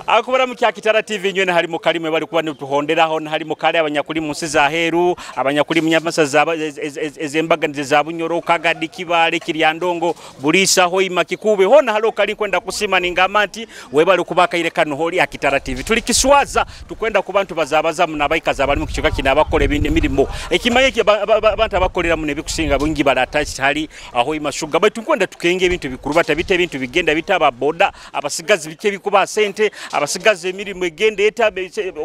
Akubara mu Kitara TV nywena hari mu kalimwe bari kuba nituhonderaho hari mu kale abanyakuli mu nsi za heru, abanyakuli mu nyamasa za ezembaganize za Bunyoro, Kagadi, Kibale, Kiryandongo, Bulisa, Hoima, Kikube, hona halo kali kwenda kusima ningamba nti webali kubaka ile kano holi ya Kitara TV. Tuli Kiswaza tukwenda ku bantu bazabaza munabaikaza bali mu kichoka kina abakole emirimo. Ekimanye abantu abakolera mu nebikusinga bungi balatach hali Hoima Sugar. Baitu kwenda tukenge ebintu bikuru batabite ebintu bigenda bitaba boda abasigazi bike bikuba sente abasigaze emirimu egende eta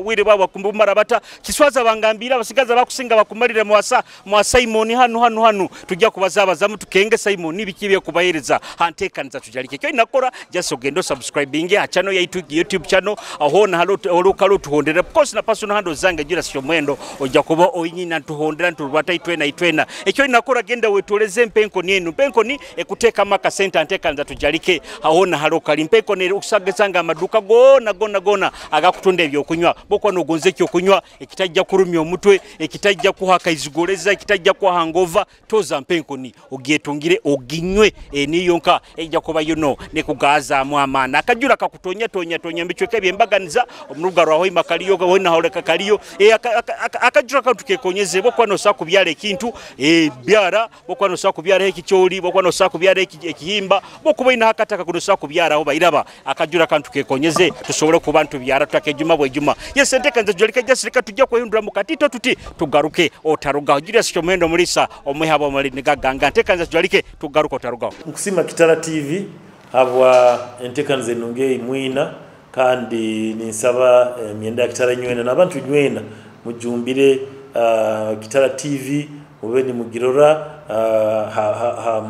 wire baba kumbumara bata Kiswaza bangambira abasigaza bakusinga bakumalira mwasa mwa Simon hanu hanu hanu tujja kubazabaza tukenge Simon bikibye kubahereza hantekaniza tujalike kyo inakora just ogendo subscribing ya channel ya YouTube channel aho na halo olukalo tuhondera of course na personal handle zange jira sio mwendo ojja kuba oyinyina tuhondera ntubata itwena itwena ekyo inakora genda wetoleze mpenko nienu mpenko ni ekuteka maka center antekaniza tujalike aho na halo kali mpenko ni usagesanga amaduka go gona gona gona agakutunda ebyokunywa bokwa nogonze ekyokunywa ekitajja kurumya omutwe ekitajja kuhaka izigoleza ekitajja kuhangova toza mpenkoni ogyetungire oginywe eniyonka ejja kuba yuno nekugaza amana akajura kakutonya tonya tonya mbicweke byembaganiza omuruga rwa Hoima kaliyo wona holeka kaliyo akajura katukekonyeze bokwa nosa kubyala ekintu byara bokwa nosa kubyala ekicholi bokwa nosa kubyala ekihimba bokuba ina hakataka kunosa kubyara aho bairaba akajura kantukekonyeze tusobole kuba ntubyara tutakejuma bwejuma yes entekanza jolika jasirika tujja kwehundura mukatito tuti tugaruke otaruga Julius Chomendo Mulisa omwehabo maliniga ganga ntekanza jolike tugaruke otaruga. Nkusima Kitara TV habwa entekanza enunge imwina kandi ninsaba myenda ya Kitara nywena n'abantu nywena mujumbire Kitara TV mube ni mugirora ha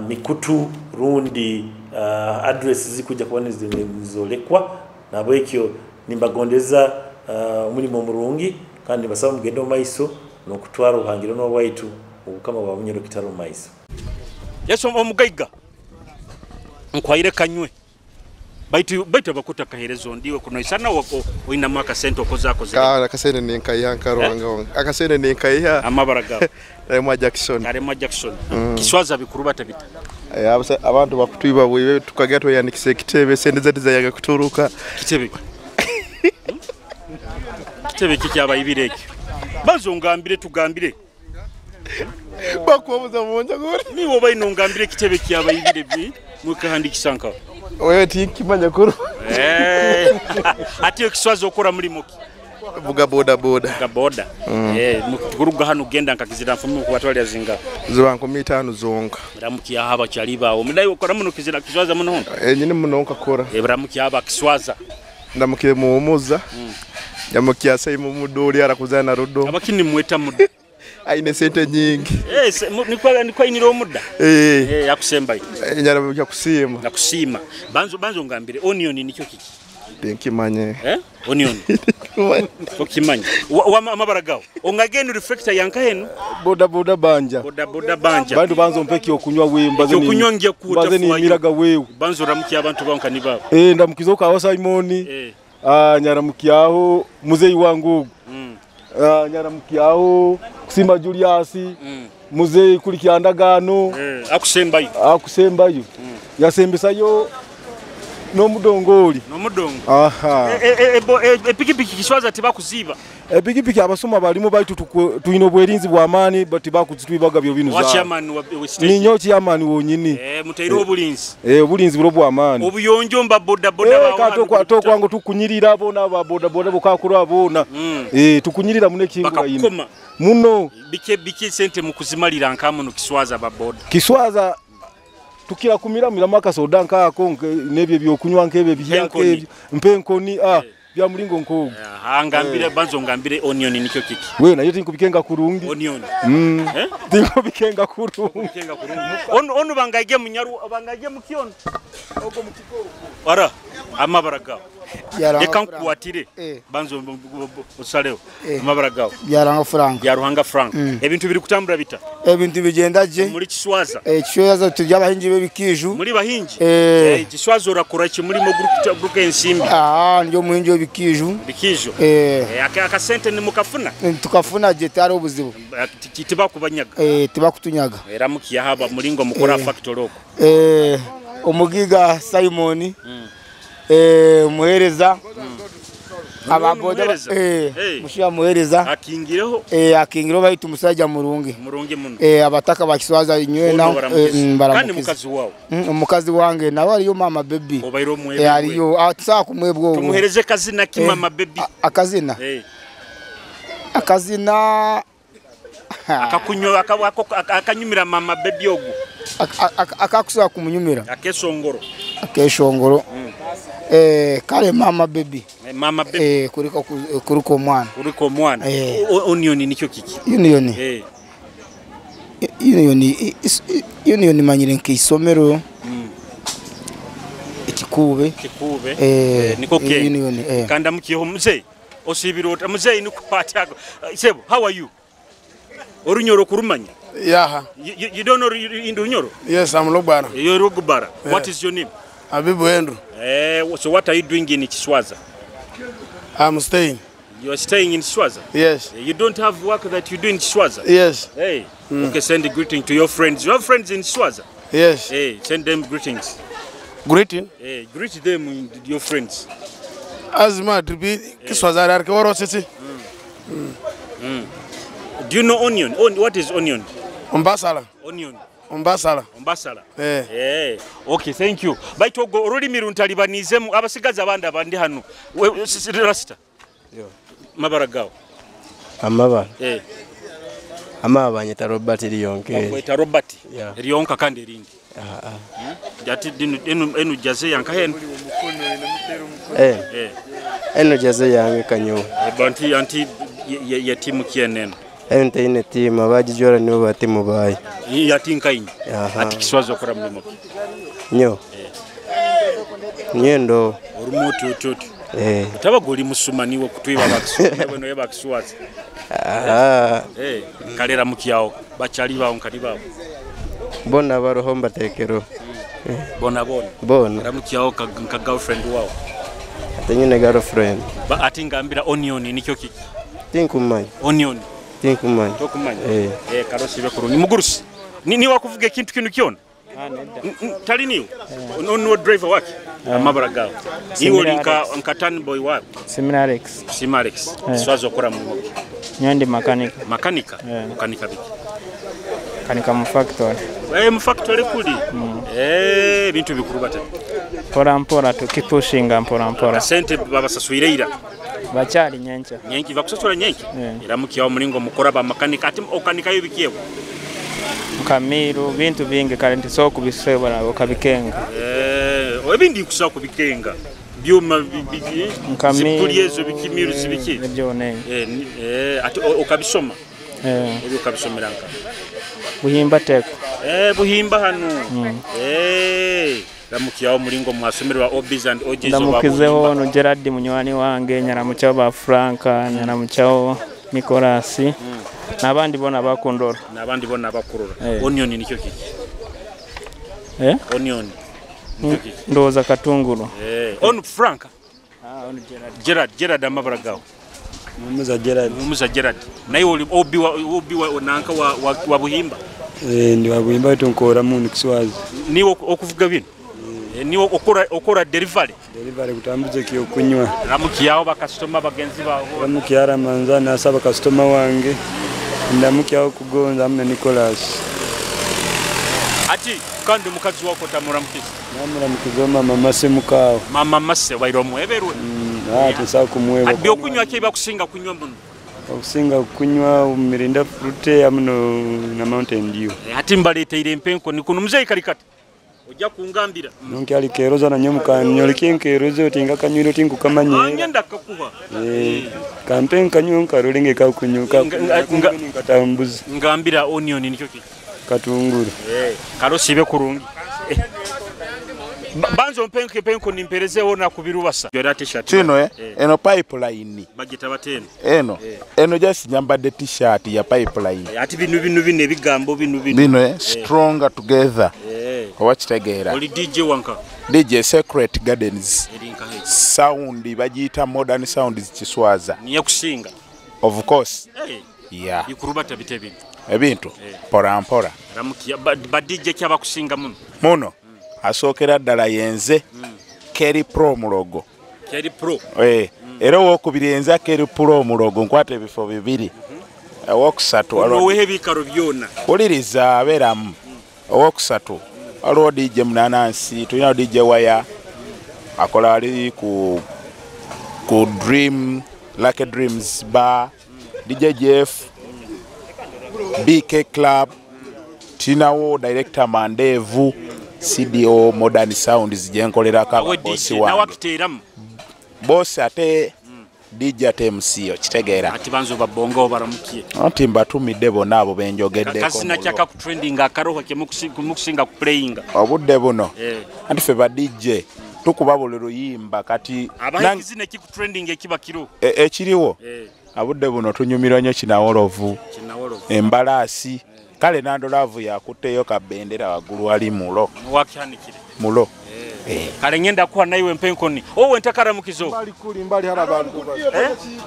mikutu rundi address zikuja kuba nizolekwa nabo ekyo nimbagondeza omulimo omurungi kandi basaba mugende omaiso nokutwara obuhangiro n'obwaitu obukama bwa Bunyoro Kitara omaiso. Yesu omugaiga nkwaire kanywe baitu baitu abakuta kaherezo ndiwe kunoisana wako oina mwaka sente okozako zile ka akasente nenkaiha nkaronga akasente nenkaiha amabara gawo Karemwa Jackson. Karemwa Jackson. Kiswaza bikuru batabita abantu bakutwiba bwibe tukagera tweyandikisa ekitebe sente zetu zayaga kuturuka kitebe kitebe kikyabayibire ekyo bazo ngambire tugambire bakubuza munja gore niwo bayino ngambire kitebe kyabayibire bi mukahandikisa nka wewe tinkimanya kuru ati Kiswaza okora mulimo ki vuga boda boda vuga boda mukuruga hano genda nkakizira mfumu kubatwalya zinga ziba 50 zonka ramukiya haba kyalibawo mudayi okora muno kizira Kiswaza muno nyine muno nkakora ramukiya haba Kiswaza ndamukire muumuza ndamukiya sayimu mudoli arakuzana rudo abakini mweta muda aine sente nyingi nikwa iniro muda yakusembayo nyara kusima nakusima banzo banzo ngambire onion nikyo kiki tinkimanye onion okimanye amabara gawo ongageni reflector yanka henu boda boda banja boda boda banja bantu banzo mpeki okunywa we mbaze ni okunywa ngiye kuta mbaze ni miraga wewe banzo ramukiya abantu banka ni babo ndamukizo ka Simon nyaramukiyaho muzeyi wangu nyaramukiyaho Kusimba Julius muzeyi kuli kyandagano akusembayo akusembayo yasembesayo nomudongoli nomudongo aha epikipiki Kiswaza tibakuziba epikipiki abasoma balimu baitu tuino obwerinzi bwa amani batibakuzitwibaga byo binu za chairman wa state ninyo chairman wonyini mutairo obulinzi obulinzi bulo bwa amani obuyonjo mba boda boda ba tokwango tukunyirira bona ba boda boda bokakura bona tukunyirira mune kingura ino muno bike bike sente mukuzimalira nkamuno Kiswaza ba boda Kiswaza tukira kumira mira maka soda nkako nebye byokunywa nkebe byake mpenkoni bya mulingo nkogo ngambire banzo ngambire onion nikyo kiki we nayo tinkubikenga kurungi onion tinkubikenga kurungi kenga kurungi onu bangaje munyaru bangaje mukiono ogo mukiko ara amabara gawo reka nkuwatire banzo osalewo amabara gawo Byaruhanga Frank Byaruhanga Frank ebintu biri kutambura bita ebintu bigenda je muri Kiswaza Kiswaza tujya abahingi b'ebikiju muri bahingi Kiswaza orakora ki muri mo group ensimbi ndio muhingi w'ebikiju bikiju akasente ni mukafuna tukafuna je tari obuzibu tibakubanyaga tibakutunyaga eramukiya haba mulingo mukora factory oko omugiga Simon Muhereza ababoda mushiya muhereza akingireho akingireho baitu musajja murungi murungi muno abataka bakiswaza nywe na kandi mukazi wawe omukazi wange nawe ariyo mama baby obairo mwebwe ariyo atsa kumwebwe tumuhereze kazina ki mama baby akazina akazina akakunywa akanyumira mama baby ogu akakusa kumunyumira akesongoro akeshongoro kale mama baby mama baby kuliko kuliko mwana kuliko mwana onion nikyo kiki union union union manyire nkisomero ekikube kikube niko ke union kanda mukiho mzee osibirota mzee nikukwata sebo how are you orunyoro kurumanya Yeah. You don't know in Runyoro? Yes, I'm Lugbara. You're Lugbara. Yeah. What is your name? Abibu Andrew. So what are you doing in Kiswaza? I'm staying. You are staying in Kiswaza? Yes. You don't have work that you do in Kiswaza? Yes. Hey. Okay, send a greeting to your friends. You have friends in Kiswaza? Yes. Hey, send them greetings. Greeting? Hey, greet them, your friends. Azima tribi Kiswaza arke woro sisi. Do you know onion? What is onion? Ombasala. Onion. Ombasala. Ombasala. Okay, thank you. Baitu ogo olulimi runtalibaniizemu abasigazi abandi abandi hano. Rasta. Yo. Mabara gawo. Amabara. Amabara banyita Robert Liyonke. Bakweta Robert. Yeah. Liyonka kandi erindi. Ati enu jaze yanka heno. Eno jaze yange kanyo. Banti anti ya timu kieneno. Ente ine timu abajijora nibo batimu bayi. Yati nkainyi. Ati Kiswaza okora mulimo ki? Nyo. Nyendo. Orumuti ututi. Utabaga oli musuma niwe kutwiba bakiswaza niwe noye bakiswaza. Kalera mukiyawo bakyali bawo nkali bawo. Bona baroho mbatekero. Bona bona. Bona. Ramukiyawo ka girlfriend wawo. Ate nyine girlfriend. Ba ati ngambira onion nikyo kiki? Tinkumanya. Onion. Tinkumanya. Tokumanya. Karosi bekurungi mugurusi. Ni wakuvuga ekintu kinu kyona? Tali niwe. Ono driver wake. Amabara gawo. Iwe oli nka turn boy wawe. Simira Alex. Simira Alex. Swazo okora mu moki. Nyondi makanika. Makanika? Makanika biki? Kanika mu factory. Mu factory kuli. Bintu bikuru bata. Mpora mpora tukipushinga mpora mpora. Sente babasasuire ira. Bakyali nyencha. Nyenki bakusasura nyenki. Era mukiyawo mulingo mukora ba makanika ati okanika yo bikiewo. Kamiru bintu bingi kale ntisobola kubisebora okabikenga. Ebindi nkusobola kubikenga. Byuma zipuli ezo bikimiru zibiki. Byone. Ati okabisoma. Ebyo okabisomera nka. Buhimba teko. Buhimba hano. Ramukiyawo mulingo mwasomerwa OBs and OGs. Ndamukizeho no Gerard munywani wange nyaramuchawo ba Franka nyaramuchawo Nicolas n'abandi bona bakundora. N'abandi bona bakurora. Onion nikyo kiki? Onion nikyo kiki? Ndoza katunguru. On Franka. On Gerard. Gerard amabara gawo. Mumuza Gerard. Mumuza Gerard. Naye oli OB wa nanka wa Buhimba. Ndi wa Buhimba tunkora mu Kiswazi. Niwe okuvuga bino? Niwe okora delivery. Delivery kutambuza kyo kunywa. Ramukiyawo bakasitoma bagenzi bawo. Ramukiyara manza nasaba kasitoma wange. Ndamukiyawo kugonza amna Nicholas. Ati kandi mukazi wako tamuramukiza. Namuramukiza mama Mase mukawo. Mama Mase wairo mweberwe. Ati sakumweba. Ati byokunywa ki bakusinga kunywa muno? Okusinga kunywa Mirinda Fruit amno na Mountain Dew. Ati mbaleteire empenko nikuno mzee kalikata. Ojja kungambira. Nonke ali keroza na nyomuka nyolike nkeroza otinga kanywiro tingu kamanye. Ngenda kakuba. Kampe nkanywa nkarolenge kakunyuka. Ngatambuzi. Ngambira onion nikyo kiki? Katunguru. Karosi be kurungi. Banzo mpenke penko nimperezewo na kubirubasa. Kino eno pipeline. Bagita bateno. Eno. Eno just nyambadde t-shirt ya pipeline. Ati binu binu bine bigambo binu binu. Bino stronger together. Owakitegeera. Oli DJ wanka. DJ Secret Gardens. Sound bagiyita modern sound Kiswaza. Niye kusinga. Of course. Yeah. Ikurubata bite Ebintu mpora mpora. Ramukiya ba DJ kyabakusinga muno. Muno. Asookera ddala yenze. Kerry Pro Mulogo. Kerry Pro. Era owokubiri enza Kerry Pro Mulogo nkwata ebifo bibiri. Owokusatu owehe ebikaro byona. Wuliriza abeeramu. Owokusatu waliwo DJ Munanansi, tulina DJ Waya akola ali ku Dream, Lucky Dreams Bar, DJ Jeff, BK Club, tulinawo Director Mandevu, CDO Modern Sounds gye nkolerako bosi wange. Bosi ate DJ ate MC okitegeera. Ati banzo babongo baramukiye. Anti mbatumidde bonna abo benjogeddeko. Kasina kyaka ku trending akaroho ke mukusinga ku playing. Obudde buno. Anti ffe ba DJ tukuba buli luyimba kati abakizina ki ku trending ekiba kiro. Ekiriwo. Abudde buno tunyumirwa nnyo kinawolovu. Embalaasi. Kale Nandolaavu yakutteyo ka bendera waggulu wali mulo. Wakyanikire. Mulo. Kale ngenda kuwa naiwe mpenkoni. Owe ntakaramukizo. Mbali kuli mbali hara bantu.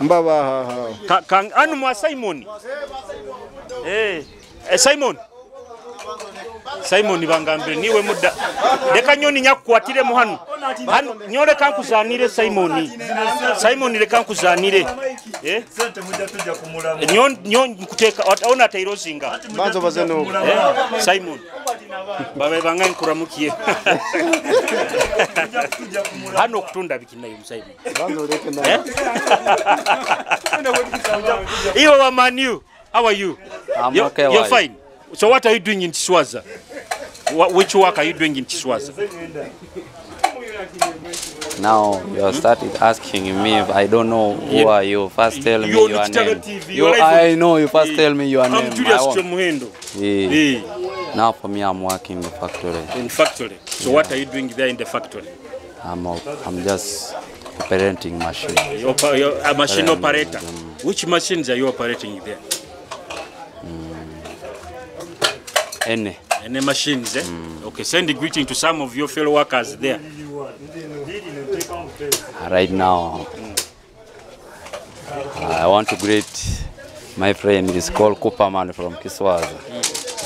Mbaba ha ha. Anu mwa Simon. Simon. Simon bangambire niwe muda. Leka nyoni nyakukwatire mu hano. Hano nyole kankuzanire Simon. Simon leka nkuzanire. Sente mujja tujja kumulamu. Nyon nkuteka ona tairozinga. Banzo bazeno. Simon. Babe banga nkuramukiye. Hano kutunda bikinayo Simon. Banzo leke nayo. Iyo wa Manu, how are you? I'm okay. You're fine. So what are you doing in Chiswaza? Which work are you doing in Chiswaza? Now you started asking me if I don't know who are you. First tell me your name. You, I know you first tell me your name. I'm Julius Chomuhendo. Yeah. Now for me, I'm working in the factory. In factory. So what are you doing there in the factory? I'm just operating machine. You're a machine operator. Which machines are you operating there? Any. Any machines, eh? Okay, send a greeting to some of your fellow workers there. Right now, I want to greet my friend. He's called Cooperman from Kiswaza.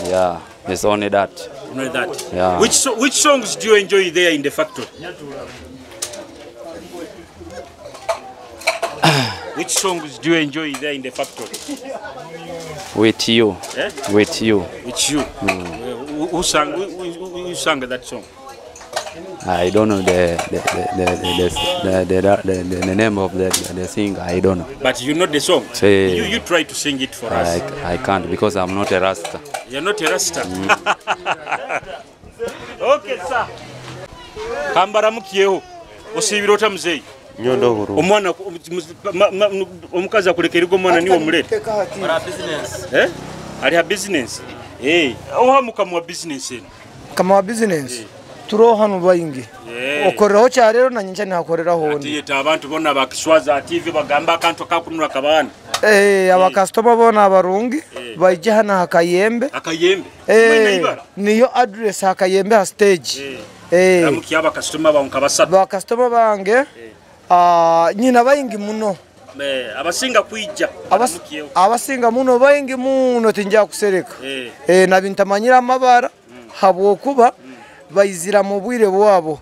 Yeah, it's only that. Only that. Yeah. Which songs do you enjoy there in the factory? Which songs do you enjoy there in the factory? With you. Eh? With you. With you. Who sang that song? I don't know the name of the singer. I don't know. But you know the song. Say, you try to sing it for us. I can't because I'm not a Rasta. You're not a Rasta. Okay, sir. Kambaramukiyeho. Osibirota mzee. Nyondo huru. Omwana omukazi akulekera omwana niwe omulete. Eh? Ali ha business. Eh, oha mukamu wa business eno. Kama wa business. Turo hano bayingi. Okoreraho cyarero na nyinja nhakoreraho hondi. Atiyeta abantu bona bakiswaza TV bagamba akantu akakunura kabana. Aba customer bona abarungi bayije hano hakayembe. Akayembe. Niyo address hakayembe ha stage. Ramuki aba customer banka basatu. Ba customer bange. Nyina bayingi muno. Abasinga kuija. Abasinga muno bayingi muno tinja kusereka. Na bintamanyira amabara habwokuba bayizira mu bwire bwabo.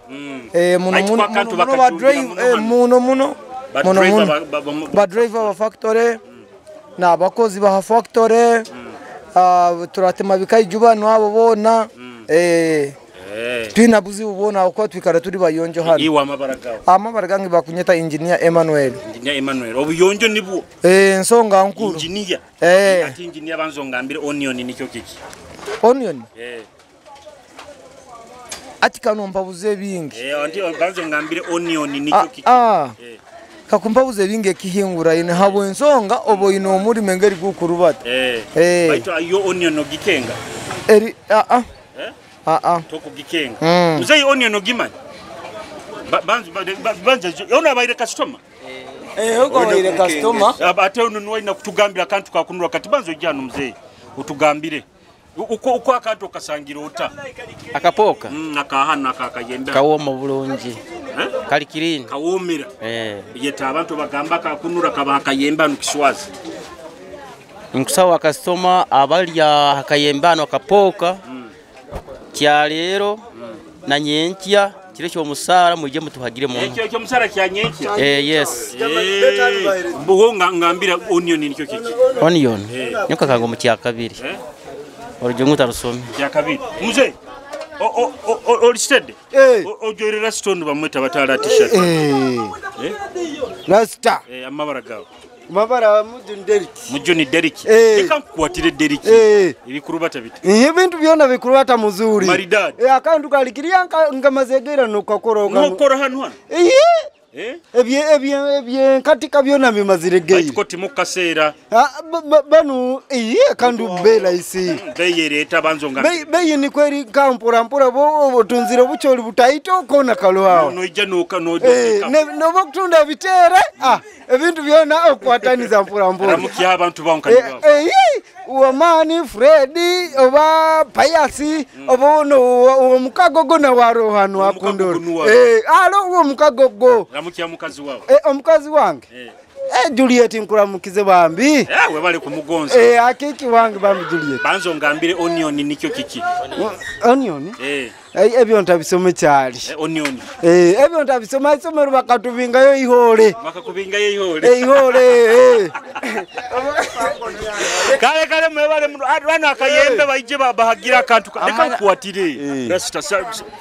Muno muno ba drive muno muno ba driver ba factory na abakozi ba factory turatema bikayijuba no bona twina buzibu bona uko twikara turi bayonjo hano. Iwa amabara gawe. Amabara gange bakunyeta Engineer Emmanuel. Engineer Emmanuel obuyonjo nibwo. Nsonga nkuru. Engineer. Ati engineer banzongambire onion nikyo kiki. Onion? Ati kanompa buze bingi. Andi banzongambire onion nikyo kiki. Kakumpa buze bingi ekihingura ine habo ensonga obo ino omulimo engeri gukurubata. Baitu ayo onion ogikenga. Eri Toko gikenga. Mzee onion ogimanyi. Banza ona abaire customer. Uko abaire customer. Ate ono nwaina kutugambira akantu kakunura kati banza ojano mzee utugambire. Uko akantu okasangira ota. Akapoka. Akahana akakayembe. Kawoma bulungi. Kali kirini. Kawomera. Yeta abantu bagamba kakunura kaba akayemba no Kiswazi. Nkusawa customer abalya akayembano akapoka. Kya leero na nyenkya Kiro ky'omusaara mwijje mutuhagire muno. Ekyo ekyomusaara kyanyenkya. Yes. Mbuho ngambira onion nikyo kiki? Onion. Nyoka kango mu kyakabiri. Olujungu tarusome. Kyakabiri. Mzee. Oli steady. Ojoyerera stone bamweta batala t-shirt. Rasta. Amabara gawe. Mabara Mujuni Derrick. Mujuni Derrick. Reka nkukwatire Derrick. Ibikurubata bita. Ibintu byona bikurubata muzuri. Maridadi. Akantu kalikiria ngamazegera nokakora. Nokora hano hano. Ebye nkatika byona bimaziregeye. Ariko timukaseera. Banu akantu bela isi. Beyereta banzo nga. Beye ni kweri kampora mpora bo tunzire bucholi butaito kona kalwao. Noija noka no. No bokutunda bitere. Ebintu byona okwataniza mpora mpora. Ramukiya abantu bankani. Uwamani Freddy oba Payasi oba no uwo mukagogo na waro hano akundoro. Alo uwo mukagogo. Ramukiya mukazi wawe. Omukazi wange. Juliet nkuramukize bambi. Webale kumugonza. Akiki wange bambi Juliet. Banzo ngambire onion nikyo kiki? Onion? Ebyo ntabisome cyali. Onion. Ebyo ntabisoma isomero bakatubingayo ihole. Bakakubingayo ihole. Ihole. Kale kale mwebale bano akayembe baije bahagira akantu. Reka nkuwatire. Rasta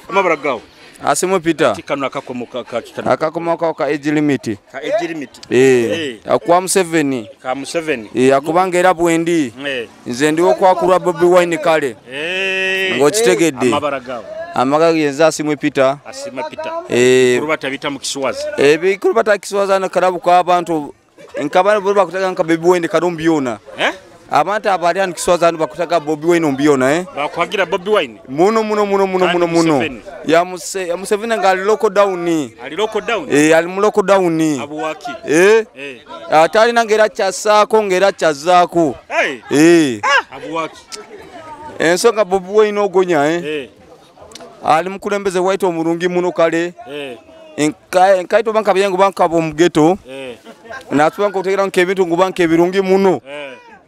amabara gawo. Asimu Peter. Kano akakomoka ka kikano. Akakomoka ka age limit. Ka age limit. Akwa Museveni. Ka Museveni. Akubanga era bwendi. Nze ndiwo kwakulwa Bobi Wine kale. Ngokitegedde. Amabara gawo. Amaga yenza Asimu Peter. Asimu Peter. Kurubata bita mu Kiswazi. Bikurubata Kiswazi na karabu kwa abantu nkabana bwo bakutaga nka Bobi Wine karumbiona. Abantu abali hano Kiswazi hano bakutaga Bobi Wine umbiona. Bakwagira Bobi Wine. Muno muno muno muno muno muno. Ya Museveni nga ali lockdown. Ali lockdown. Ali mu lockdown. Abuwaki. Atali nangera chasaako ngera chazaako. Abuwaki. Ensonga Bobi Wine ogonya Ali mukulembeze waito omurungi muno kale. Nkaito banka byangu banka bomugeto. Natuba nkotegera nkebintu ngubanka ebirungi muno.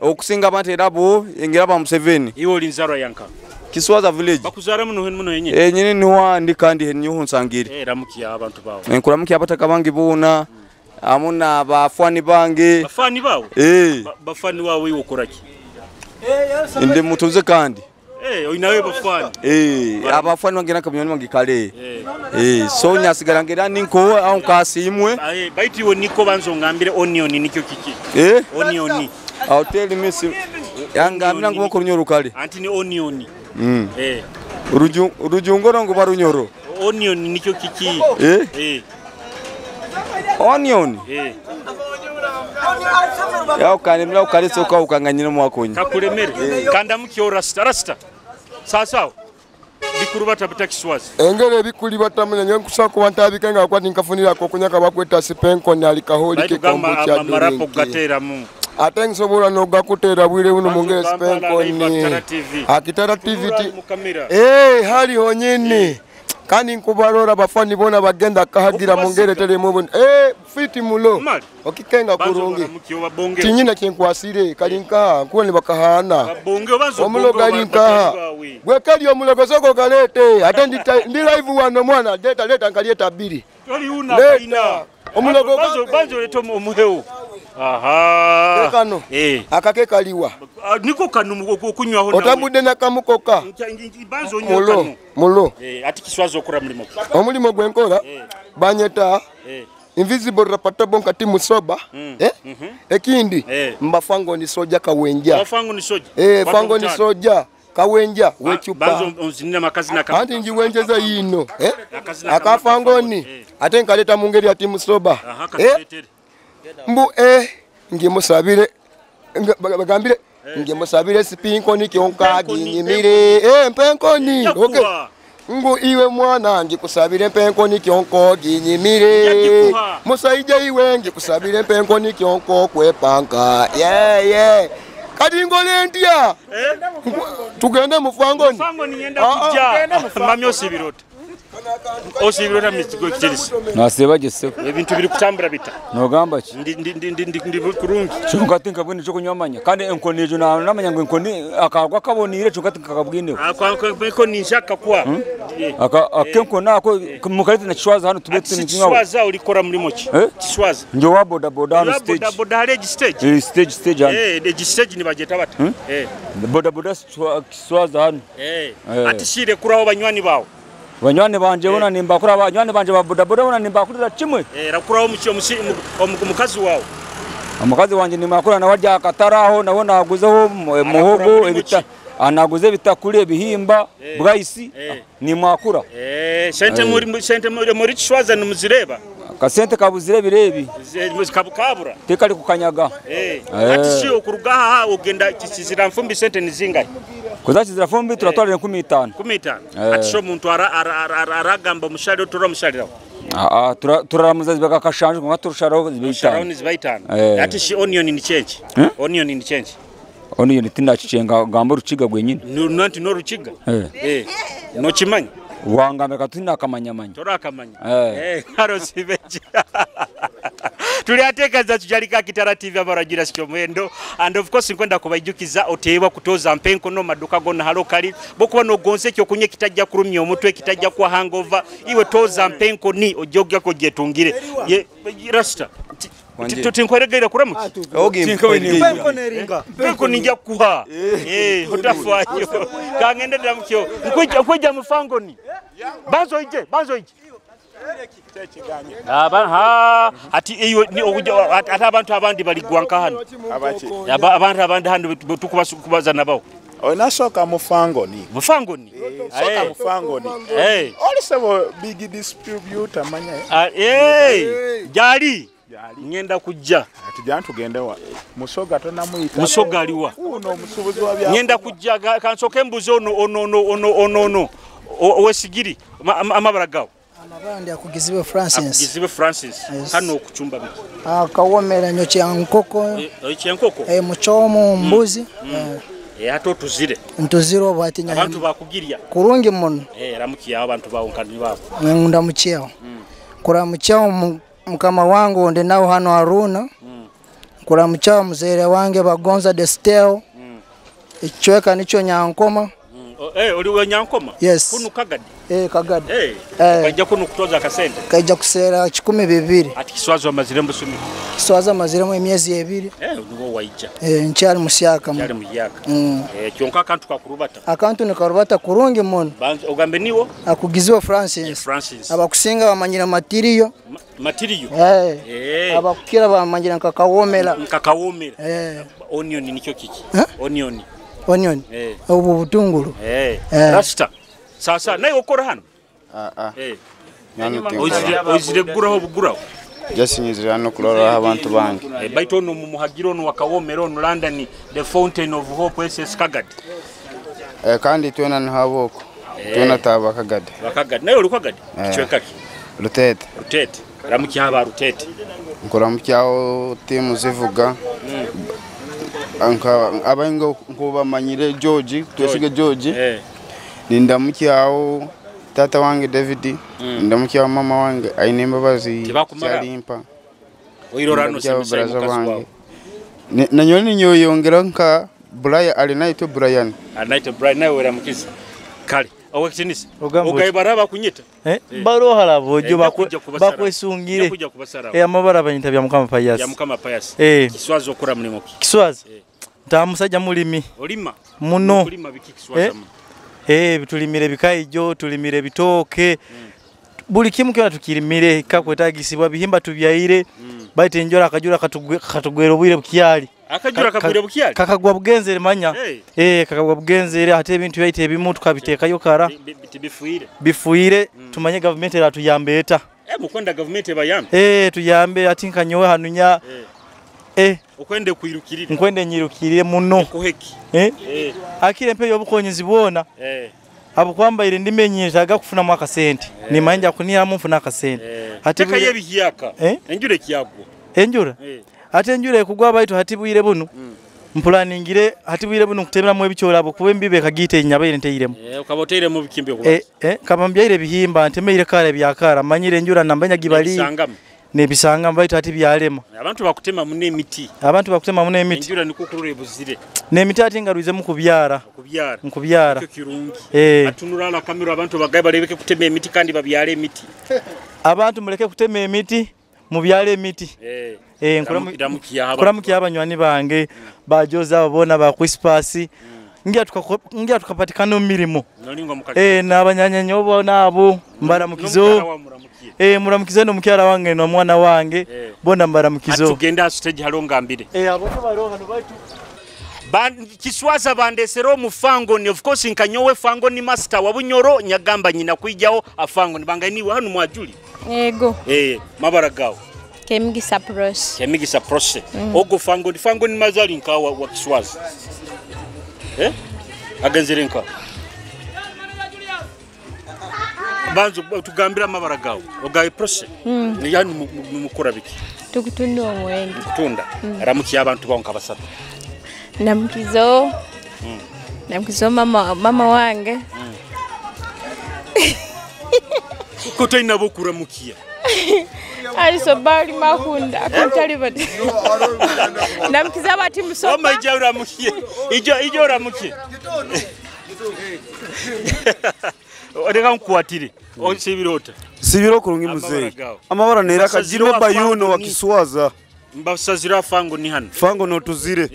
Okusinga abantu erabo engera ba Museveni. Iwe oli nzarwa yanka. Kiswaza village. Bakuzara muno muno yenye. Nyini niwa ndi kandi niho nsangire. Ramukiya abantu bawo. Nkuramukiya abataka bangi bona. Amuna bafani bange. Bafani bawo? Bafani wawe iwe ukoraki? Ndi mutuze kandi. Oinawe bafani. Abafani wange nakabnyoni wange kale. So nyasigala ngera ninko au nkasimwe. Baiti iwe niko banzo ngambire onion nikyo kiki? Onion. I'll tell you miss yanga amina ngomko runyoro kale. Anti ni onion. Rujungo ngo barunyoro. Onion nikyo kiki? Onion. Ya ukanemera ukalese ukanganyira mwakonyi. Kakulemere. Kanda mukyo rasta rasta. Sasa bikurubata bita Kiswazi. Engere bikuli batamenya nkusako bantabika nga kwati nkafunira ko kunyaka bakweta sipenko ni alikaholi kikombo kya marapo gatera mu. Ate nsobola nogakutera bwire buno mungere sipenko ni. Akitara TV. Hali honyene. Kandi nkubarora bafani bona bagenda kahagira mungere telemo fiti mulo. Okikenga kurungi. Tinyina kyenkwasire kalinka kuwa ni bakahana. Omulo galinka. Gwekali omulo soko kalete. Ate ndi live wano mwana leta leta nkalieta biri. Oli una ina. Omulo banzo banzo leto omuhewo. Aha. Kano. Akake kaliwa. Niko kanu okunywaho nawe. Otambudde nakamukoka. Banzo onyo kanu. Mulo. Ati Kiswazi okora mulimo. Omulimo gwenkora banyeta. Invisible rapatabo nkati musoba. Ekindi mbafango ni soja kawenja. Bafango ni soja. Fango ni soja. Kawenja wechupa. Banzo onzinina makazi na anti njiwenjeza yino. Akafangoni. Ate nkaleta mungeri ati musoba. Mbu ngimusabire bagambire ngimusabire sipinkoni kyonka ginyimire mpenkoni. Okay. Ngu iwe mwana ngikusabire mpenkoni kyonko ginyimire musaija iwe ngikusabire mpenkoni kyonko kwepanka. Kati ngole ntia tugende mufangoni. Mufangoni ngenda kujja. Mami osibirota. Osibira otamizigo ekiterisa. Nasiba giseko. Ebintu biri kutambura bita. Nogamba ki? Ndi kurungi. Kyonka tinkabwine ekyo kunywa amanya. Kandi enkoni ejo namanya ngu enkoni akagwa kaboniire kyonka tinkakabwineho. Enkoni nshaka kwa. Akenkoni ako mukalete na Kiswaza hano tube tunywa. Kiswaza ulikora mulimo ki? Kiswaza. Njo wa boda boda hano stage. Boda boda hali stage. Stage hano. Stage nibajeta bata. Boda boda Kiswaza hano. Atishire kuraho banywani bawo. Banywani banje bona nimbakura banywani banje ba boda boda bona nimbakurira kimwe. Rakuraho mukazi wawe. Omukazi wanje nimakura na wajja akataraho nawo naguzeho muhogo ebita anaguze bitakuri ebihimba bwaisi nimwakura. Sente muri Kiswaza nimuzireba. Kasente kabuzire birebi. Kabura. Tekali kukanyaga. Ati sio kurugaha ogenda Kizira mfumbi sente nizingaye. Kuza Kizira mfumbi turatwalira 15. 15. Ati sho muntu aragamba mushali otura mushaliraho. Turaramuza zibaka kashanje ngo turusharaho zibitano. Zibitano. Ati shi onion ni change. Onion ni change. Onion tindakichenga gamba rukiga gwenyine. Nanti no rukiga. No kimanya. Wangambeka tinakamanyamanya. Torakamanya. Haro sibeje. Tuliatekaza tujalika Kitara TV abaragira sikyo mwendo and of course nkwenda kubaijukiza oteebwa kutoza mpenko no maduka gonna halokali bokuba no gonse kyo kunye kitajja kurumya omutwe kitajja kwa hangover iwe toza mpenko ni ojogya ko jetungire rasta tinkweregeera kuramuki mpenko ninja kuha utafayo kangende ndamukyo nkwijja mufangoni banzo ije ati iyo ati abantu abandi baligwanka hano abantu abandi hano tukubaza nabo onasoka mufangoni soka mufangoni oli big distributor manya jali ngenda kujja ati jantu gende wa musoga tonamuyita musoga aliwa uno omusubuzi wa bya ngenda kujja kansoke mbuze ono owesigiri amabara gawo amabandi akugizibwe Francis. Akugizibwe Francis. Hano okuchumba biki? Akawomera nyo kya nkoko. Kya nkoko? Muchomo mbuzi. Ate otuzire. Ntuzire obwati nya. Abantu bakugirya. Kurungi muno. Ramukiya abantu bawo nkani babo. Ndamukiyaho. Kuramukiyaho mukama wangu ndi nawo hano Haruna. Kuramukiyaho muzere wange Bagonza Destel. Ichweka nicho Nyankoma. Oli we Nyankoma? Yes. Kuno Kagadi? Kagadi. Kaija kuno kutoza akasente? Kaija kusera 12. Ati Kiswaza amazire mbusumi? Kiswaza amaziremu emyezi 2. Niwo waija. Nkyali musyaka. Nkyali musyaka. Kyonka akantu kakurubata. Akantu nikarubata kurungi muno. Ogambe niwo? Akugiziwa Francis. Francis. Abakusinga bamanyira matiriyo. Matiriyo? Abakukira bamanyira nkakawomera. Nkakawomera. Onion nikyo kiki? Onion. Onion. Obu butungulu. Rasta. Sasa naye okora hano? Oizire guraho buguraho. Jasinyizira hano kurora abantu bange. Baitu ono mumuhagiro ono wakawomera ono London the Fountain of Hope SS Kagadi. Kandi twena nhaboko. Twena taba Kagadi. Bakagadi. Naye oli Kagadi? Kichweka ki? Rutete. Rutete. Ramukiya Rutete. Nkoramukyaho timu zivuga. Abainga nkubamanyire George, twesige George. Nindamukyaho tata wange David, ndamukyaho mama wange aine embabazi kyalimpa. Oirorano semesa mukazi wawe. Nanyoni nyoyongera nka Brian alinaitwa Brian. Alinaitwa Brian nawe weramukiza. Kale owekitinisa. Ogaye kunyita. Barohala bojo bakwesungire. Amabara banyita bya Mukama Payasi. Ya Mukama Payasi. Kiswaza okora mulimo ki? Kiswaza. Nta musajja mulimi. Olima. Muno. Olima biki Kiswaza muno? Tulimire bikaijo, tulimire bitooke. Buli kimu kyona tukirimire kakwetagisibwa bihimba tubyaire. Baite njora akajura katugwera obwire bukyali. Akajura kagwire bukyali? Kakagwa bugenzere manya. Kakagwa bugenzere ate ebintu byaite ebimu tukabiteekayo kara. Bifuire. Bifuire tumanye government era tuyambe eta. Mukwenda government ebayambe. Tuyambe ati nkanyowe hanunya. Okwende kwirukirire. Nkwende nyirukirire muno. Kuheki. Akire mpe yobukonyezi bwona. Abukwambaire ndimenyeshaga kufuna mwaka sente. Nimanja kuniramu mfuna akasente. Ate kaye bihiyaka. Enjure kiyagwa. Enjura? Ate enjura ekugwa baitu hatibwire bunu. Mpulaningire hati bwire buno nkutemeramu ebikyolabo kuba embibe kagite nyabaire nteiremu. Ukaba oteiremu bikimbi okuba. Kaba mbyaire ebihimba ntemeire kale byakara manyire enjura nambanya gibali. Nebisanga baitu ati byalema. Abantu bakutema muno emiti. Abantu bakutema muno emiti. Enjura nikukurura ebuzire. N'emiti ati ngaruize mu kubyara. Kubyara. Nkubyara. Ekyo kirungi. Atunura ala kamera abantu bagaye balebeke kutema emiti kandi babyale emiti. Abantu muleke kutema emiti, mubyale emiti. Nkuramukiya abanywani bange bajoza babona ba Christmas. Ngia tukapatikana mirimo. N'abanyanya nyobo nabo mbaramukizo. Muramukize no mukyara wange no mwana wange bona mbaramukizo. Atugenda stage halonga mbire. Abo baroha no batu. Kiswaza bandesero mufango ni of course nkanyowe fango ni master wabunyoro nyagamba nyina kwijawo afango nibanga niwe hano mwajuli. Yego. Mabara gawo. Kemigisa pros. Kemigisa pros. Ogo fango ni fango ni mazali nka wa Kiswaza. Agenzere nka. Banzu tugambira mabara gawo. Ogaye pros. Ni yani mukora biki? Tukutunda omwenge. Kutunda. Ramuki abantu bawo nkabasatu. Namkizo. Namkizo mama wange. Koto inabo kuramukia. Ali sobali mahunda akuntali bati. Namkiza bati musoba. Mama ija uramukie. Ija uramukie. Odeka nkuatire. Osibirota. Sibiro kurungi muzeyi. Amabara nera kajiro bayuno wa Kiswaza. Mbasazira fango ni hano. Fango no tuzire.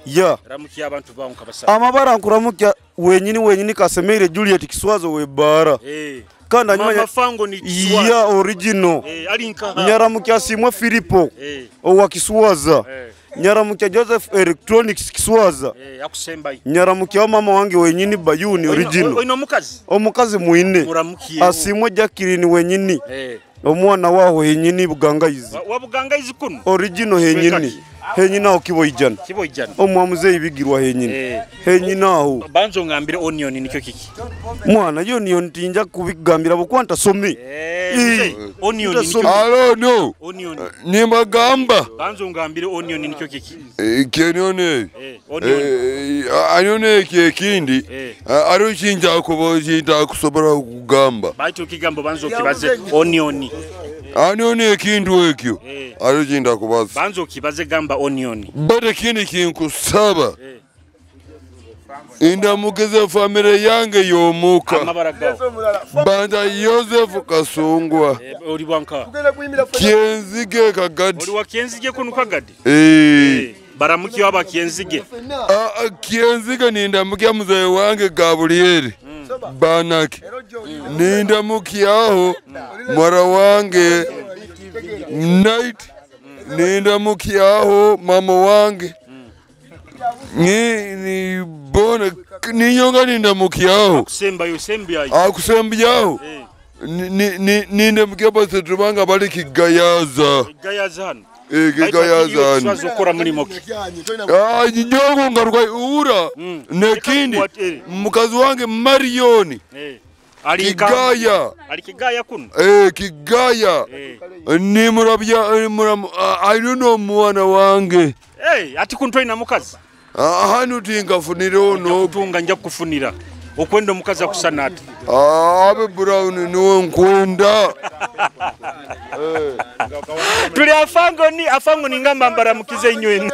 Ya. Ramukia abantu bawo nkabasa. Amabara nkuramukia wenyini Kasemire Juliet Kiswaza we bara. Kanda nyuma fango ni Kiswaza. Ya original. Ali nka. Nyaramukia Simwe Filipo. Owa Kiswaza. Nyaramukia Joseph Electronics Kiswaza. Akusemba. Nyaramukia mama wange wenyini Bayuni original. Oino mukazi. Omukazi muine. Asimwe Jacqueline wenyini. Omwana waho henyini Bugangaizi. Wa Bugangaizi kuno. Original henyini. Henyini aho Kiboijana. Kiboijana. Omwa muzeyi bigirwa henyini. Henyini aho. Banzo ngambire onion nikyo kiki. Mwana onion tinja kubigambira bukwanta somi. Onion nikyo. Alo no. Onion. Nimagamba. Banzo ngambire onion nikyo kiki. Kenyone. Onion. Anyone kekindi. Ari chinja kubozinda kusobora kugamba. Baitu kigambo banzo kibaze onion. Anione ekintu ekyo. Ari kubaza. Banzo kibaze gamba onion. Bade kindi kinkusaba. Indamugeze famire yange yomuka. Banda Joseph Kasungwa. Ori bwanka. Kienzige Kagadi. Ori wa Kienzige kunu Kagadi. Baramuki waba Kienzige. Kienzige nindamukia mzee wange Gabriel. Banaki. Nindamukiaho mwara wange Night. Nindamukiaho mama wange. Ni bona ninyonga nindamukiaho. Akusemba yo sembya. Akusembiyaho. Nindamukia basetu banga bali Kigayaza. Kigayaza hano. Kigayaza hano. Ukora mulimo ki? Nyongo ngaruka ura nekindi mukazi wange Marioni. Kigaya. Ali Kigaya kuno. Kigaya. Ni murabya muram I don't know mwana wange. Ati kunto ina mukazi. Hano tingafunira ono. Kutunga nja kufunira. Okwenda omukazi akusana ati. Abe Brown niwe nkwenda. Tuli afango ni ngamba mbaramukize inyweni.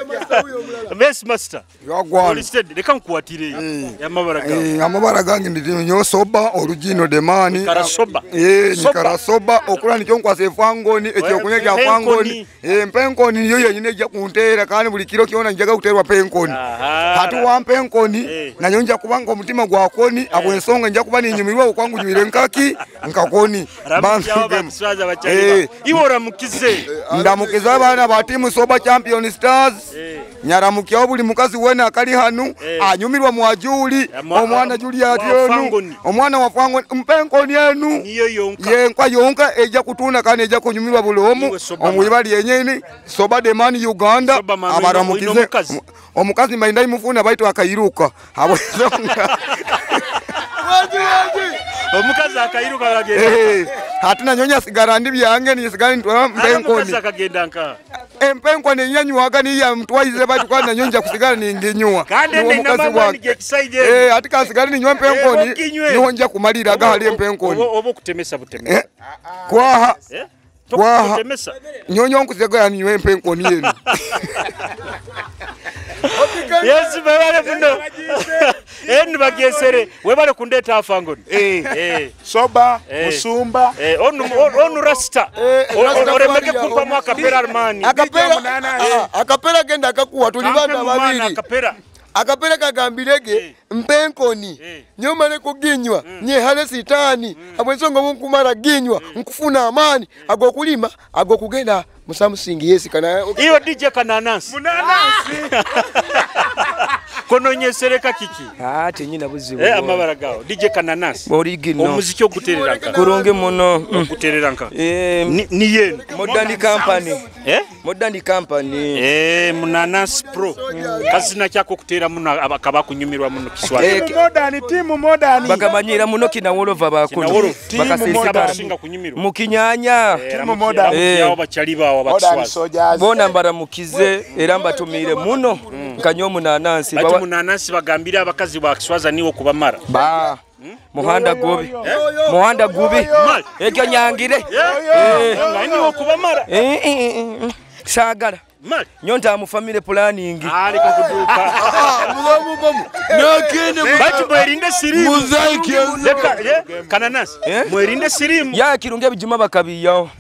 Best master. Yagwana. Reka nkuwatire. Amabara gawe. Amabara gange ndi nyosoba original demani. Nikarasoba. Nikarasoba okula nikyo nkwasa efangoni ekyokunywa kya fangoni. Mpenkoni niyo yenyine ejja kunteera kandi buli kiro kyona njaga kuteerwa penkoni. Hatu wa mpenkoni nanyo nja kubanga omutima gwakoni abo ensonga nja kuba ninyumirwa okwangu nywire nkaki nkakoni. Iwe oramukize. Ndamukiza abaana ba timu Soba Champion Stars. Nyaramukyawo buli mukazi wena akali hanu anyumirwa mwajuli omwana Juliet enu omwana wa fangoni mpenkoni enu yenkwa yonka ejja kutunda kandi ejja kunyumirwa buli omu omwibali yenyini Soba Demani Uganda abaramukize omukazi mainda imufuna baitu akairuka omukazi akairuka agenda hatuna nyonya sigara ndi byange ni sigara ntwala mpenkoni omukazi akagenda nka Empenkoni enyanywaga niyo mutwaize batu kandi nanyo nja kusigala ninginywa. Kandi Niwo ene mukazi namamaani wange. gekisaidia eno. Ati kasigale ninywa empenkoni, Okinywe. niho nja kumalira agahali empenkoni. Oba okutemesa butemesa. Kwaha. Kwaha. Tokutemesa. Nyonyo nkusigala ninywa empenkoni yenu. Yes, webale muno. Enu bagesere, webale kundeta afangoni. Soba, musumba. Onu rasta. Rasta Oremeke Maria, kumpa mwaka pera Armani. Akapera genda akakuwa tuli Kampe bana mumana babiri. akapera. Akapera kagambirege mpenkoni nyomale kuginywa nyehale sitani habwensonga bunkumara ginywa nkufuna amani agokulima agokugenda musamusingi yesi kana Iyo DJ kananasi. Munanasi. Kononyesereka kiki? Tenyina buzibu. Amabara gawo DJ kananasi. Original. Omuziki oguterera nka. Kurungi muno. Oguterera nka. Ni yenu. Modern company. Modern company. Munanasi Pro. Kazina kyako kutera muno abakaba kunyumirwa muno Kiswahili. Modern, timu modern. Bakamanyira muno kinawolova bakuno. Kinawolova. Bakasisikara. Basinga kunyumirwa. Mukinyanya. Timu modern. Awo bachali bawo bakiswazi. Bona mbaramukize era mbatumiire muno nkanywa omunanansi. Bati munanasi bagambira abakazi ba Kiswaza niwo kubamara. Ba. Muhanda gubi. Muhanda gubi. Ekyo nyangire. Nga niwo kubamara. Saagala. Nyonta mu family planning. Alika kuduka. Bati mwerinde sirimu. Leka, kananasi. Mwerinde sirimu. Ya kirungi ebijuma bakabiyawo.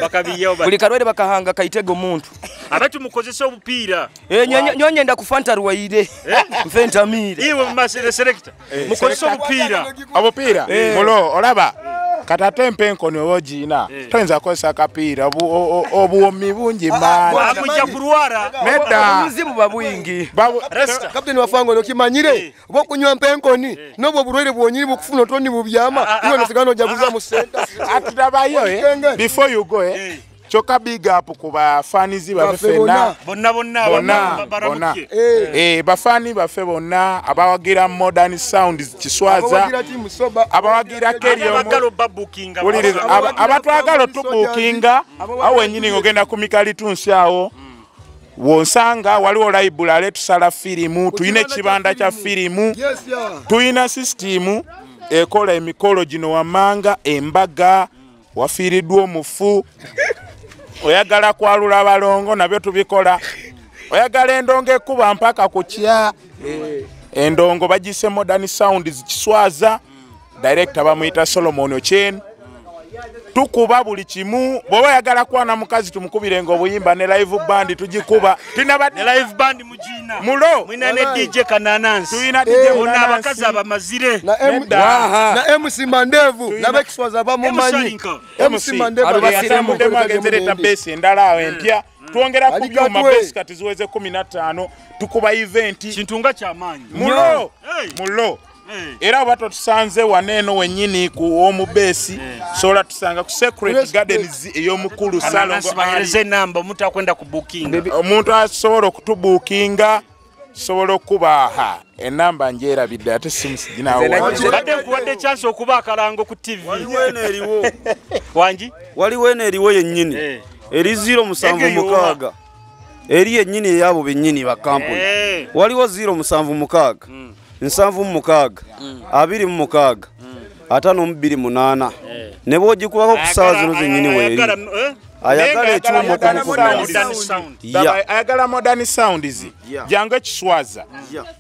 Bakabiyawo. Buli kalwaire bakahanga kaitego muntu. Abati mukozesa obupiira. Nyonyenda kufanta ruwaire. Nfe ntamire. Iwe masere selector. Mukozesa obupiira. Obupiira. Mulo olaba. Kata empenkoni oba ogiina toyinza kukozesa akapiira obuwomi bungi maani. Amujja kulwara. Nedda. Obuzibu buba bwingi. Kapteni wafango okimanyire oba okunywa mpenkoni nobwo obulwaire bwonyini bukufuna otoni bubyama iwe nosigala nojaguza mu senta. Atutabayo before you go kyokka big up ku bafaanizi baffe ffenna. Bonna bonna bonna bonna. Bafaani baffe bonna abawagira Modern Sound Kiswaza, abawagira Abagala obabukinga. Abatwagala otubukinga awo wennyini ng'ogenda ku mikalitunsi awo wonsanga waliwo library tusala firimu, tulina ekibanda kya firimu, tulina sisitimu ekola emikolo gino wammanga, embaga, wafiiriddwa omufu, oyagala kwalula balongo nabyo tubikola, oyagala endongo ekuba mpaka ku kya endongo bagise Modern Sound Kiswaza, director bamuyita Solomon Ochen. Tukuba buli kimu, bw'oba oyagala kwana mukazi tumukubirenga obuyimba ne live band tugikuba. Ne live band mugina. Mulo. Mwina ne DJ Kananasi. Tulina DJ Bona abakazi abamazire. Na MC Mandevu n'abekiswaza bamumanyi. MC Mandevu abasiremu agenzereta base endala awo empya. Twongera ku byuma base kati ziweze 15 tukuba event. Kintu nga kyamaanyi. Mulo. Mulo. Era oba totusanze waneeno wennyini ku omu base sobola tusanga ku Secret Gardens ey'omukulu Salongo. Bahereze enamba omuntu akwenda kubukinga. Omuntu asobola okutubukinga sobola okubaha enamba njerabidde ate simu siginawo. Badde nkuwadde chance okuba akalango ku TV. Waliwo eno eriwo. Wangi? Waliwo eno eriwo yennyini. Eri 076. Eri yennyini eyabo bennyini ba kampuni. Waliwo 076. 76 26 528 ne bw'ogikubako ku ssaawa zino zennyini weeri. Ayagala ekyuma okumukuba. Ayagala Modern Sounds. Jangu Ekiswaza.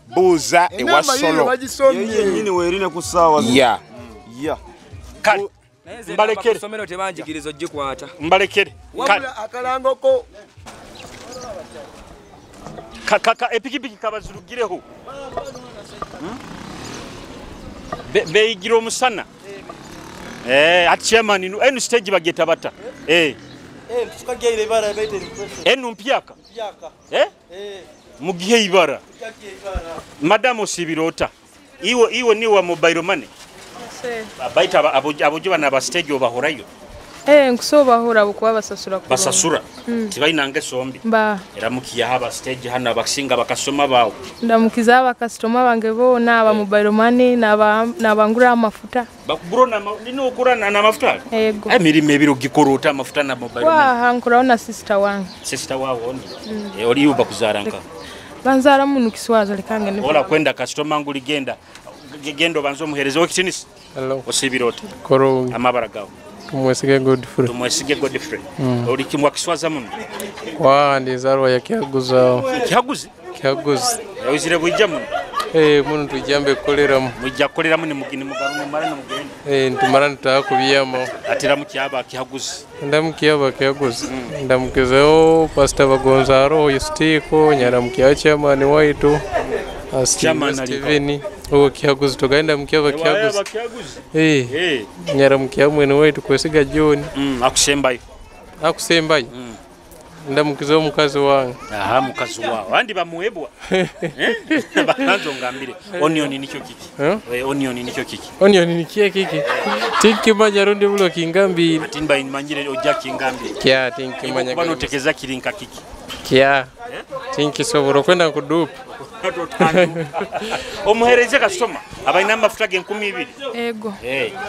Buuza ewa Solo. Yennyini weeri ne ku ssaawa zino. Kale mbalekere. Somero tebanjigiriza ogikwata. Mbalekere. Wabula akalango ko kaka epikipiki kabazirugireho. Beyigira omusana. Ati chairman enu stage bageta bata. Enu mpyaka. Mugihe ibara. Madam osibirota. Iwe ni wa mobile money. Baita abojo bana ba stage obahorayo. Nkusobahura bukuba basasura kurungi. Basasura. Tibaina ngeso mbi. Mba. Era mukiyaha aba stage hano abasinga bakasoma bawo. Ndamukiza abakasitoma bange bona aba mobile money n'abangura amafuta. Bakugura na nino okura na amafuta? Ego. Emirimo ebiro gikorota amafuta na mobile money. Wa nkuraho na sister wange. Sister wawo oni. Oli yuba kuzaranka. Banzara munu kiswazo likange ni. Ola kwenda customer nguli genda. Gendo banzo muhereze okitinisi. Hello. Osibirota. Korungi. Amabara gawo. Tumwesige Godfrey. Tumwesige Godfrey. Oli kimwa kiswaza muno. Kwa ndizarwa ya Kihaguzi. Kihaguzi? Kihaguzi. Yawizire bwijja muno. Muno tujambe koleramu. Mujja koleramu ni mugini mugarumu mara na mugende. Ntumara nitakubyamo. Atira mukyaba Kihaguzi. Ndamukyaba Kihaguzi. Ndamukizeo Pastor Bagonzaro Yustiko nyaramukia chairman waitu. Chairman Steven. Uwo Kihaguzi tugaenda mukyaba Kihaguzi. Nyaramukia mwene waitu kwesiga John. Akusembayo. Akusembayo. Ndamukiza omukazi wange. Aha, mukazi wawe. Andi bamuwebwa. Banzo ngambire. Onion nikyo kiki? Onion nikyo kiki? Onion nikiye kiki? Tinkimanya rundi bulo kingambi. Atimba imanyire ojja kingambi. Kya tinkimanya. Kuba notekeza kirinka kiki? Kya. Tinkisobola kwenda kudupa. Omuhereze customer abaina amafuta ge 2000. Ego.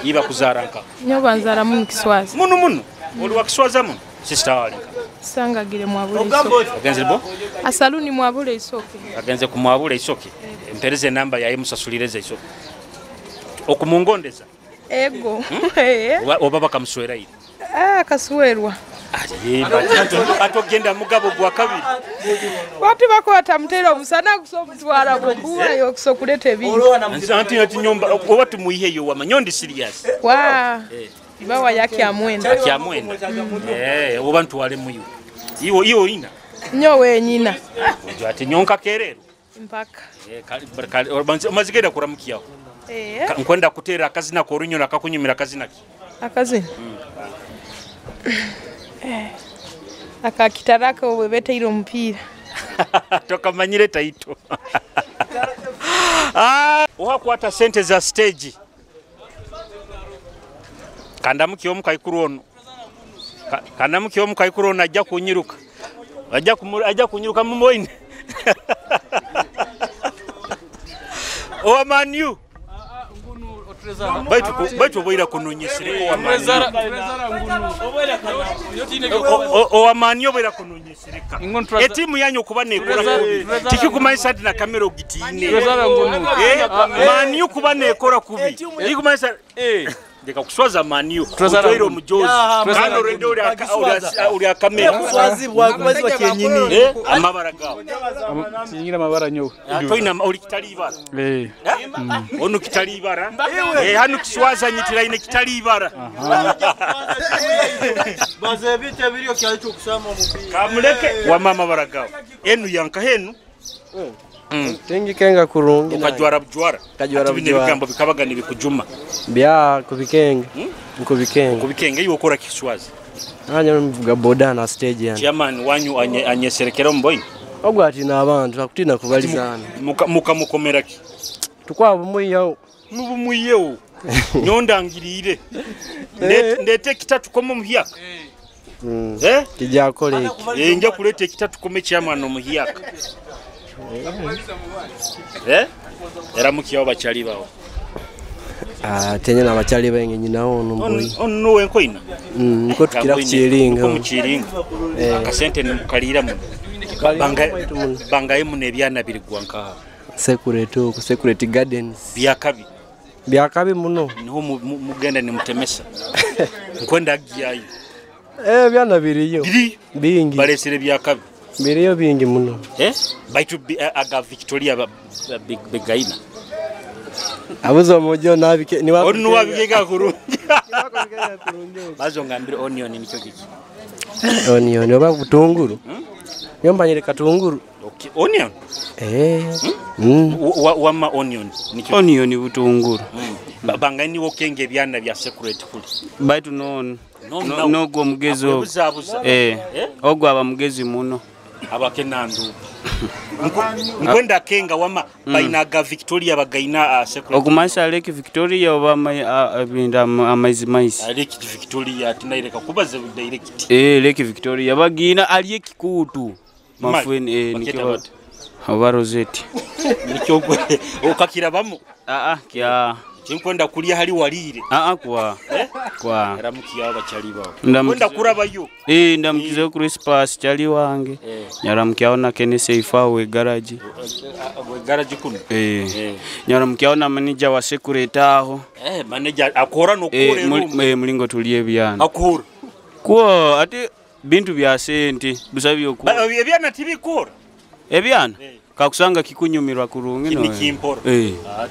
Iba kuzaranka. Nyo banzara mu kiswazi. Muno muno. Oli wa kiswaza muno. Sister wali. Sangagire mwabule isoke. Agenze bo? Asaluni mwabule isoke. Agenze kumwabule isoke. Mpereze namba ya musasulireze isoke. Okumungondeza. Ego. Oba bakamuswera iri. Akaswerwa. Atogenda mugabo gwa kabiri. Watu bakwata mutera omusana kusobutwara bokuwa yokusokuleta ebintu. Anti ati nyomba oba tumuiheyo wa manyondi serious. Wa. Ibawa yake amwenda. Yake amwenda. Oba ntwale muyo. Iwo iwo ina. Nyowe nyina. Ojo ati nyonka kerero. Mpaka. Mazigenda kuramukiyaho. Nkwenda kutera akazina korunyo akakunyumira akazina ki? Akazina. Akakitaraka obwebeteire omupiira. Tokamanyire taito. Ohakwata sente za stage. Kandamuki omukaikuru ono. Kandamuki omukaikuru ono ajja kunyiruka. Ajja kunyiruka mumoine. Owa Man U. Baitu oboira kunonyesireko owa Man U oboira kunonyesireka. Etimu yanyu kuba nekora kubi. Tikikumanyisa nti na kamera ogitiine. Man U kuba nekora kubi. Tikikumanyisa ndeka kuswaza Man U. Utwaire omujozi. Kandi orende uri akamera. Kuswazibwa kubazibwa kyenyini. Amabara gawe. Singira amabara nyowe. Toina uri kitali ibara. Onu kitali ibara. Hano kiswaza nyitira ine kitali ibara. Baze bite biriyo kyali kusama omupira. Kamuleke wa mama baragawe. Enu yanka henu. Tingikenga kurungi. Ukajwara bujwara. Kajwara bujwara. Ebigambo bikabaga nibikujuma. Bya kubikenga. Kubikenga. Kubikenga iyo ukora kiswazi. Anya mvuga boda na stage yani. Chairman wanyu anyeserekera mboyi. Ogwo ati n'abantu akutina kubalizana. Mukamukomera ki? Tukwabo muyiyo. Nubumuyiyo. Nyondangirire. Ndete kitatu komo muhiyaka. Kijakole iki. Nja kuleta kitatu kome chairman omuhiyaka. Era mukiyawo bakyali bawo. Tenye n'abakyali bange nyina ono mboyi. Ono wenkoina. Niko tukira kukiringa. Kukiringa. Akasente nimukalira muno. Bangaye muno ebyana biri gwanka. Security ku Security Gardens. Byakabi. Byakabi muno. Niho mugenda nimutemesa. Nkwenda agiyayo. Byana biriyo. Biri bingi. Balesere byakabi. Biriyo bingi muno. Baitu aga Victoria begaina. Abuzo mojo nabike ni wako. Onu wabikeka kurungi. Bazo ngambire onion nikyo kiki. Onion oba butunguru. Yombanyire katunguru. Okay, onion. Wama onion nikyo. Onion butunguru. Bangani wokenge byana bya security kuli. Baitu no no gwo mugezi ogwo. Ogwo aba mugezi muno. Abakenandu nkwenda kenga wama bainaga Victoria bagaina secret. Okumanyisa Lake Victoria oba binda amaizi maizi. Lake Victoria tinaireka kubaza direct. Lake Victoria bagina ali ekikutu. Mafweni Baketa nikyo oba Rosette. Nikyo okakirabamu. Kya Tinkwenda kulya hali walire. Kwa. Kwa. Ramukiya abachali bawo. Kwenda kurabayo. Ndamukize Christmas chali wange. Nyaramukiyaho na Kenese ifawe garage. Garage kuno. Nyaramukiyaho na manager wa security aho. Manager akora no kore room. Mulingo tuliye byana. Akora. Kwa ati bintu bya sente busabi oku. Ebyana tibikora. Ebyana? Kakusanga kikunyumirwa kurungi no. Kimporo.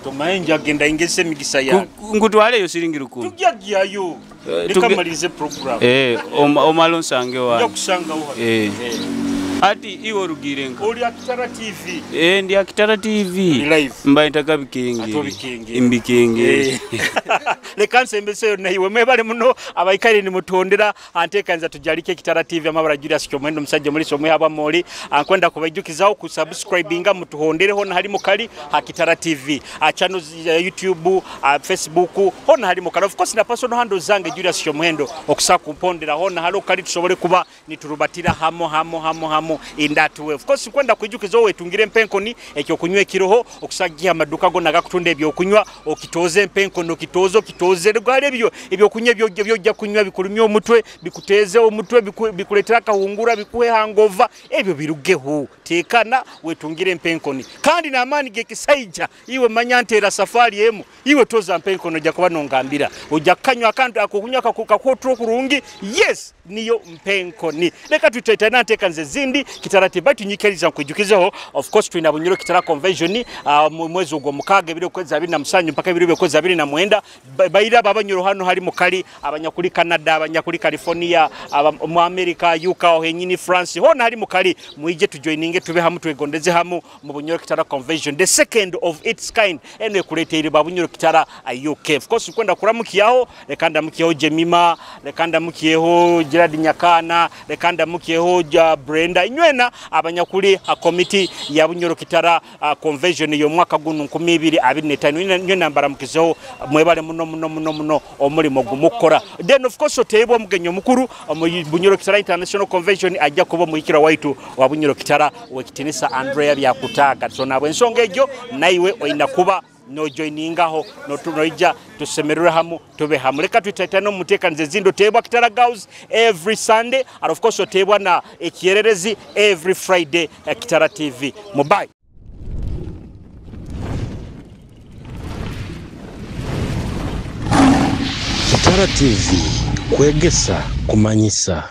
Tomaenja agenda ingese migisa ya. Ngutwale yo siringi 10. Tujyagiyayo. Ndikamalize program. Omalo nsange wa. Njakusanga uha. Ati iwe rugire nka. Oli Akitara TV. Ndi Akitara TV. Live. Mba ntaka bikingi. Imbikingi. Leka nsembeseyo naiwe mwebale muno abaikaire nimutondera antekanza tujalike Kitara TV amabara Julius Kyomwendo musajja muri somwe haba moli ankwenda kubaijukizaho ku subscribinga mutuhondereho na hali mukali Akitara TV channel ya YouTube, Facebook hona hali mukali. Of course na personal handle zange Julius Kyomwendo okusa kumpondera hona halo kali tusobole kuba niturubatira hamo hamo hamo hamo in that way. Of course nkwenda kuijukizaho wetungire mpenkoni ekyo kunywa ekiroho okusagia amaduka go nagakutunda ebyo kunywa okitoze mpenkoni okitozo kitoze rugale ebyo ebyo kunywa ebyo byojja kunywa bikulumya omutwe bikuteze omutwe bikuletera kahungura bikuhe hangova ebyo birugeho tekana wetungire mpenkoni kandi na amani gekisaija iwe manya ntera safari emu iwe toza mpenkoni ojja kuba nongambira ojja kanywa akantu akokunywa kakotro kurungi. Yes, niyo mpenkoni. Leka tutaitana nteka nze zindi Kitara TV batunyikiriza nkujukizeho. Of course twina Bunyoro Kitara Convention mwezi ogwo mukaga ebiro kwezi 27 mpaka ebiro kwezi 29 baira babanyoro hano hari mukali abanyakuli Canada, abanyakuli California, mu America, UK, henyini France hona hari mukali muije tujoininge tube hamu twegondeze hamu mu Bunyoro Kitara Convention, the second of its kind ene kuleteire ba Bunyoro Kitara UK. Of course kwenda kuramukiyaho reka ndamukiyeho Jemima, reka ndamukiyeho Gerard Nyakana, reka ndamukiyeho Brenda inywena abanyakuli komiti ya Bunyoro Kitara Convention yo mwaka guno 2025 nywena mbaramukizeho mwebale muno muno muno muno omulimo gumukora. Then of course otebwa mugenyo mukuru mu Bunyoro Kitara International Convention ajja kuba muhikira waitu wa Bunyoro Kitara wekitinisa Andrea Byakutaga. So nabwe ensonga egyo naiwe oyina kuba no joiningaho no tunoija tusemerere hamu tube hamu. Leka tuitaitano muteka nze zindo tebwa Kitara Girls every Sunday and of course otebwa na ekiererezi every Friday Kitara TV. Mubai. Kitara TV kwegesa kumanyisa.